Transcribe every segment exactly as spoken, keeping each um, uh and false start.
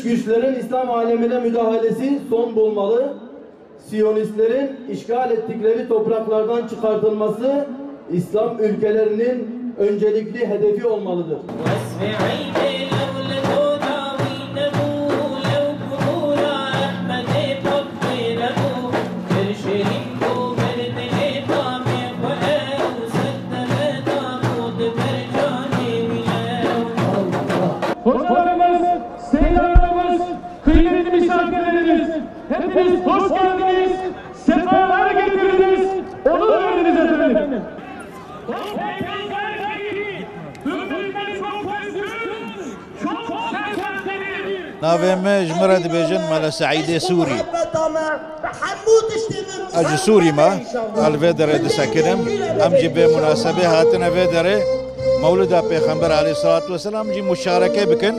Güçlerin İslam alemine müdahalesi son bulmalı. Siyonistlerin işgal ettikleri topraklardan çıkartılması İslam ülkelerinin öncelikli hedefi olmalıdır. Hocalarımız, seyircilerimiz, kıymetli misafirlerimiz, hepiniz hoş geldiniz, sefalar getirdiniz, onur verdiniz efendim. Ümmetine çok özgür, çok sempatik. Navê me ji min re dibêjin Mele Seîdê Sûrî. Ez ji Sûrî me, ez li vê derê disekinim. Em jî bê munasebê hatine vê derê Mewlida Pêxember aleyhissalatu vesselam jî muşareke bikin.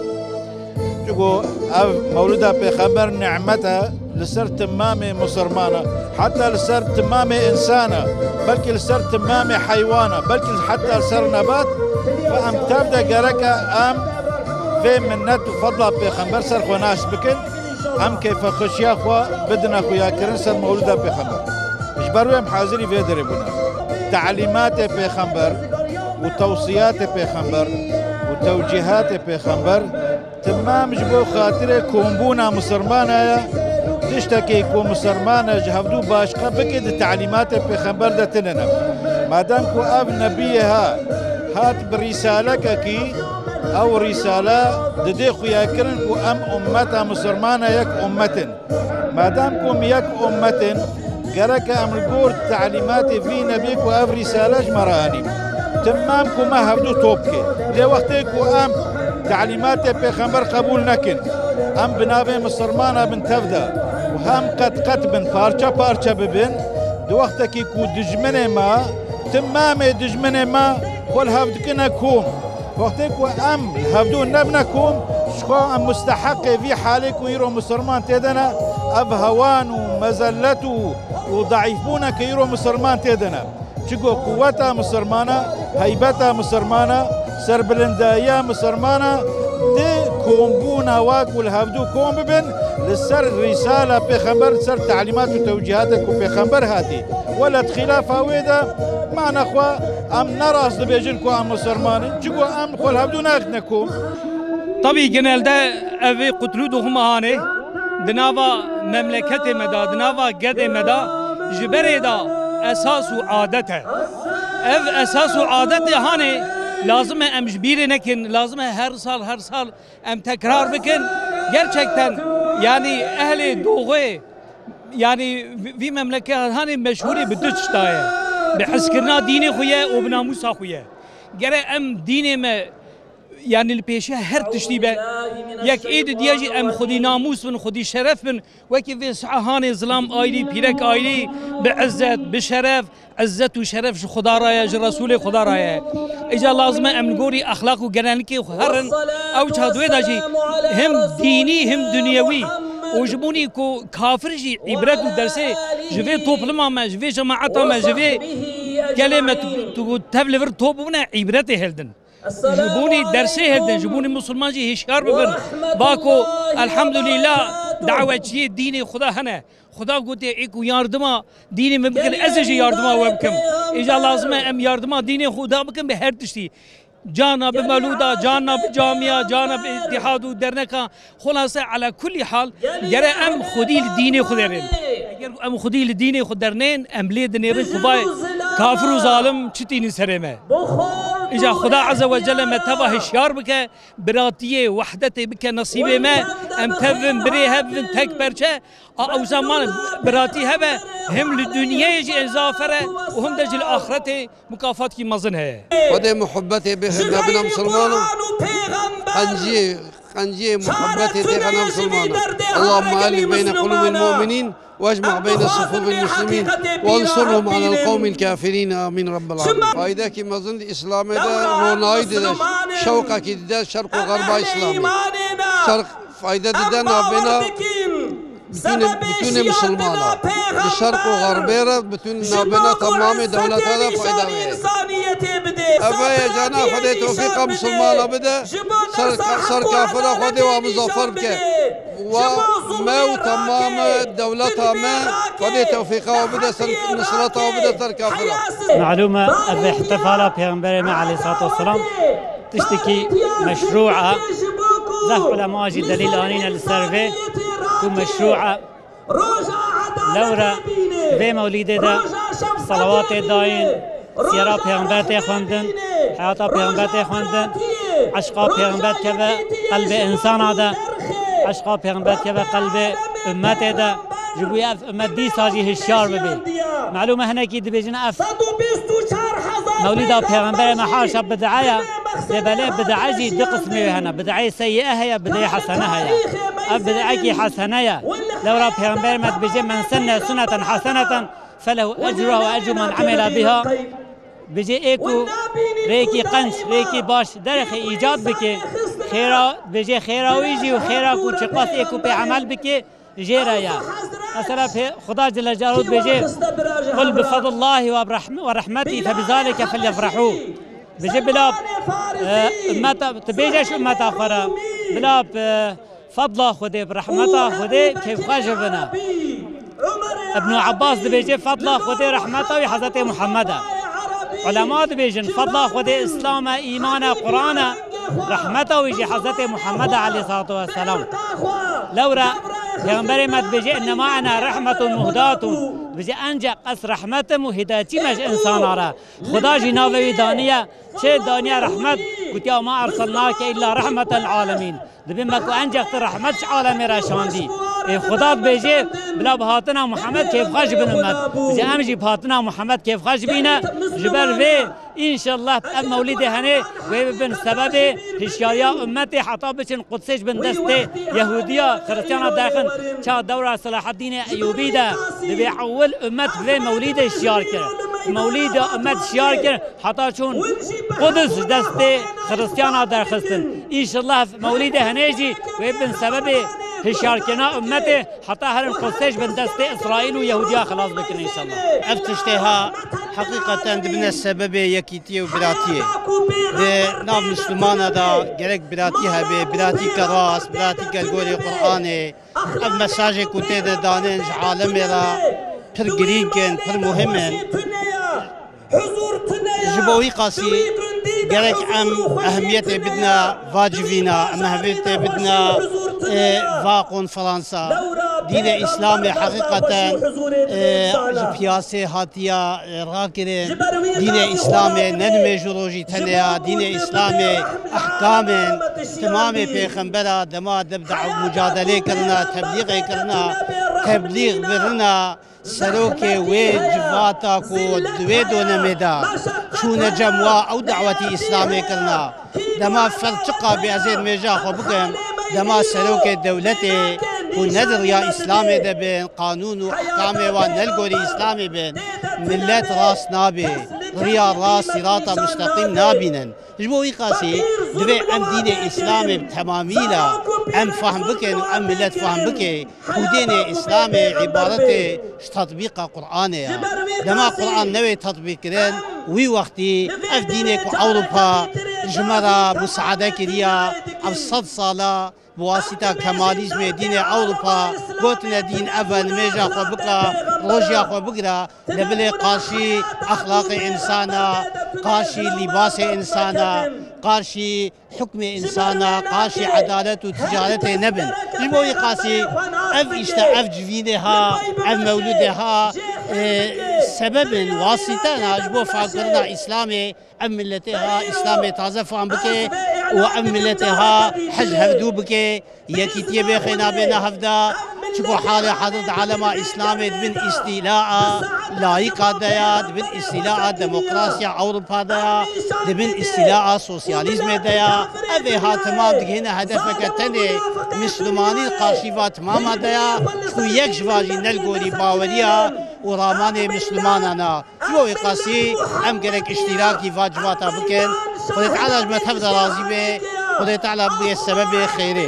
Çunku ev Mewlida Pêxember nîmet e li ser timamê misilmana, heta li ser timamê insana, belkî li ser timamê heywana, belkî heta li ser nebat. Ve em tev de gereke em vê minnet û fedla Pêxember ser xwe nas bikin. Em keyfexweşiya xwe bidine xuyakirin ser Mewlida Pêxember. Ji ber wê em hazirî vê derê bûne. Talîmatê Pêxember û tewsiyatê Pêxember û tewcîhatê Pêxember timam ji bo xatirê kombûna misilmana ye. Tiştekê ku misilmana ji hevdû başqa bike di talîmatê Pêxember de tune ne. Madem ku ev nebiyê ha hat bi rîsalekekî, ew rîsale didê xuyakirin ku em ummeta misilmana yek ummet in. Madem ku em yek ummet in, gereke em li gor talîmatê vî nebî ku ev rîsale ji me re anîn. Timam ku me hevdû top ke. Lê wextê ku em talîmatê Pêxember qebûl nekin, em bi navê misilmana bin tev de û hem qet qet bin, parçe parçe bibin, di wextekî ku dijminê me, timamê dijminê me xwe li hev dikine kom. Wextê ku em li hevdû nebine kom, ji xwe em musteheqê vî halê ku îro misilman tê de ne, ev hewan û mezellet û, û daîfbûneke îro misilman tê de ne. Çigo quweta misilmana, heybeta misilmana, serbilindayiya misilmana di kombûna wa ku li hevdû kom bibin, li ser rîsala pêxember, li ser telîmat û tewcîhatê ku pêxember hatî. Wele di xîlafa wê de, me nexwe em ne rast dibêjin ku em misilman in, çigo em xwe li hevdû nagihîne kom. Tabî genelde ev ê qutlû duxuma hanê di nava memleketê me de, di nava gedê me de ji berê de esas û adet e. Ev esas û adetê hanê lazim e em ji bîrê nekin, lazim e her sal, her sal em tekrar bikin. Gerçekten, yanî ehlê doxê, yanî vî, vî memleket hanê meşhûrê bi du tişta ye. Bi hizkirina dînê xwe ye û bi namûsa xwe ye. Gere em dînê me, yanî li pêşiya her tiştî be. Yek ê di diya jî em xwedî namûs bin, xwedî şeref bin. Wekî vê saha hanê zilam ayrî, pîrek ayrî, bi izzet, bi şeref, izzet û şeref ji Xuda re ye, ji Resûlê Xuda re ye. Îca lazim e em li gorî exlaq û gelenikê xwe herin. Ew çax di wê de jî him dînî, him dinyewî û ji bonî ku kafir jî îbret û dersê ji vê topluma me, ji vê cemaeta me, ji vê gelê me tu, tu tev li vir top bûne îbretê hildin. Ji bonî dersê hildin, ji bonî misilman jî hişyar bibin. Ba ku elhamdulîlah dawetçiyê dînê Xuda hene. Xuda gotiye, ê ku yardima dînê min bikin, ez ê jî yardima we bikim. Îca lazim e em yardima dînê Xuda bikin bi her tiştî. Cana bi melûda, cana bi camiya, cana bi îtîhad û derneka. Xulase, ala kulî hal, gere em xwedî li dînê xwe derên. Eger em xwedî li dînê xwe dernên, em lê dinêrin ku vay kafir û zalim çi tînin serê me. Îca Xuda Azze ve Celle me teva hişyar bike, biratiyê, wehdetê bike nesîbê me, em tev bin, birê hev bin, tek perçe, a ew zaman biratî hebe, him li dinyayê jî zafer e û him de jî li axretê mukafatkî mezin heye. Xwedê muhibbetê bihêne bina misilmana. Qenciyê, qenciyê muhibbetê têxene misilmana. Allahümme ellif beyne kulûbil mu'minîn ve ecma' beyne sufûfil muslimîn ve ensurhum alel qewmil kafirîn. Amîn Rabbel alemin. Faydekî mezin di Îslamê de ronayî dide, şewqekî dide şerq û xerba Îslamê. Şerq fayde dide navbêna Bütün, bütün Müslümana, li şerq û xerbê re, bütün nabêna temamê dewleta de fayda wê. Ev e cana Xwedê tewfîqa Müslümana bide, ser, ser kafira Xwedê wa muzaffer bike. Wa me û temamê dewleta me, Xwedê tewfîqa wa bide, ser nusreta wa bide ser kafira. Malûm e, ev ihtifala Pêxemberê me aleyhissalatu vesselam tiştekî meşrû e. Zehf ulema jî delîl anîne li ser vê ku meşrû e. Lewre vê mewlîdê de salawatê dayîn, siyera Pêxember tê xwendin, heyata Pêxember tê xwendin, eşqa Pêxember dikeve qelbê însana de, eşqa Pêxember dikeve qelbê ummetê de. Ji bo ev ummet dîsa jî hişyar bibe. Malûm e hinekî dibêjin ev mewlîda Pêxemberê me haşa bid'e ye. Lê belê bid'e jî du qismê wê hene. Bid'eyê seyyi'e heye, bid'eyê hesene heye. Ev bid'ekî hesene ye. Lewra Pêxemberê me dibêje, "Men senne sunneten haseneten felehu ecruha ve ecru men amile biha." Bêje ê ku rêkî qenc, rêkî baş derxê îcad bike, xêra, bêje xêra wî jî û xêra ku çiqas ê ku pê emel bike, jê re ye. Mesela pê-, Xuda Celle Celaluhu dibêje, "Qul bi fadlillahi ve bi rahm-, ve rahmetî fe bi zalike felyefrehu." Bêje bila, e, ummeta, tu bêje ji ummeta xwe re, bila, e, fadla Xwedê, bi rehmeta Xwedê kêfxweş bibine. Ibn Abbas dibêje, fadla Xwedê rehmeta wî Hezretê Muhammed e. Ulema dibêjin, fadla Xwedê Îslam e, îman e, Quran e, rehmeta wî jî Hezretê Muhammed e aleyhissalatu vesselam. Lewra Pêxemberê me dibêje, "Innema ene rehmetun muhdatun." Dibêje, "Enceq ez rehmet im û hidayetçî me ji însana re." Xuda jî navê wî daniye, çê daniye rehmet, gotiya, "Ma erselnake illa rehmeten lil alemîn." Dibê me ku enceq tu rehmet ji alemê re şandî. Ê Xuda dibêje, bila bi hatina Muhammed kêfxweş bin ummet. Ji em jî bi hatina Muhammed kêfxweş bîne. Ji ber vê, înşallah, ev mewlîdê henê wê bibin sebebê hişyariya ummetê heta biçin Qudsê ji bin destê Yehûdiya, Xiristiyana derxin. Ça dewra Selahaddînê Eyûbî de dibê ewil ummet vê mewlîdê hişyar kir. Mewlîda ummet hişyar kir. Heta çûn Qudus ji destê Xiristiyana derxistin. Înşallah mewlîdê henê jî wê bin sebebê hişyarkirina ummetê, heta herin Qudsê ji bin destê Îsraîl û Yehûdiya xilas bikin înşallah. Ev tiştê ha heqîqeten dibine sebebê yekîtiyê û biratiyê. Di nav Misilmana de gerek biratî hebe, biratîke rast, biratîke li gorî Qur'anê. Ev mesajê ku tê de danin ji alemê re pir girîng in, pir muhim in. Ji bo wî qasî gerek em ehemiyetê bidine va civîna, em ehemiyetê bidine, e, va konferansa. Dînê Îslamê heqîqeten, e, ji piyasê hatiya, e, rakirin. Dînê Îslamê ne nimêj û rojî tenê ya, dînê Îslamê ehkam in. Timamê pêxembera dema dib da mucadelê kirina, teblîxê kirina, teblîx birina, serokê wê civata ku di wê donemê de çûne cem wa ew dawetî Îslamê kirina. Dema ferd çiqa bê ez ê nimêja xwe bikim, dema serokê dewletê ku ne di riya Îslamê de bin, qanûn û ehkamê wan ne li gorî Îslamê bin, millet rast nabê, riya rast, sîrata musteqîm nabînin. Ji bo wî qasî divê em dînê Îslamê bi temamî la em fehm bikin û em millet fehm bike. Û dînê Îslamê îbaretê ji tetbîqa Qur'anê ye. Dema Qur'an newê tetbîqkirin, wî wextî ev dînê ku Ewropa ji me re musaade kiriya, ev sed sala bi wasîta Kemalîzmê dînê Ewropa gotine dîn ev e, nimêja xwe bike, rojiya xwe bigire, lê bilê qarşî exlaqê însan e, qarşî lîbasê însan e, qarşî hukmê însana, qarşî edalet û ticaretê nebin. Ji bo wî qasî ev îşte, ev civînê ha, ev mewlûdê ha, e, sebeb in, wasîte ne ji bo fehmkirina Îslamê, ev miletê ha Îslamê taze fehm bike û ev miletê ha hej hevdû bike, yekîtiyê bêxe nabêne hevda. Çiku halê hazir di alema Îslamê di bin îstîlaa layîka de ya, di bin îstîlaa demokrasiya Ewropa de ya, di bin îstîlaa sosyalîzmê de ya. Ev ê ha timam digihîne hedefeke tenê Mislimanî qarşî va timama de ya, çiku yek ji va jî ne li gorî baweriya û ramanê Mislimanan a. Ji bo wê qasî em gerek îştîrakî va civata bikin. Xwedê Teala ji me tev de razî be. Xwedê Teala bûye sebebê xêrê.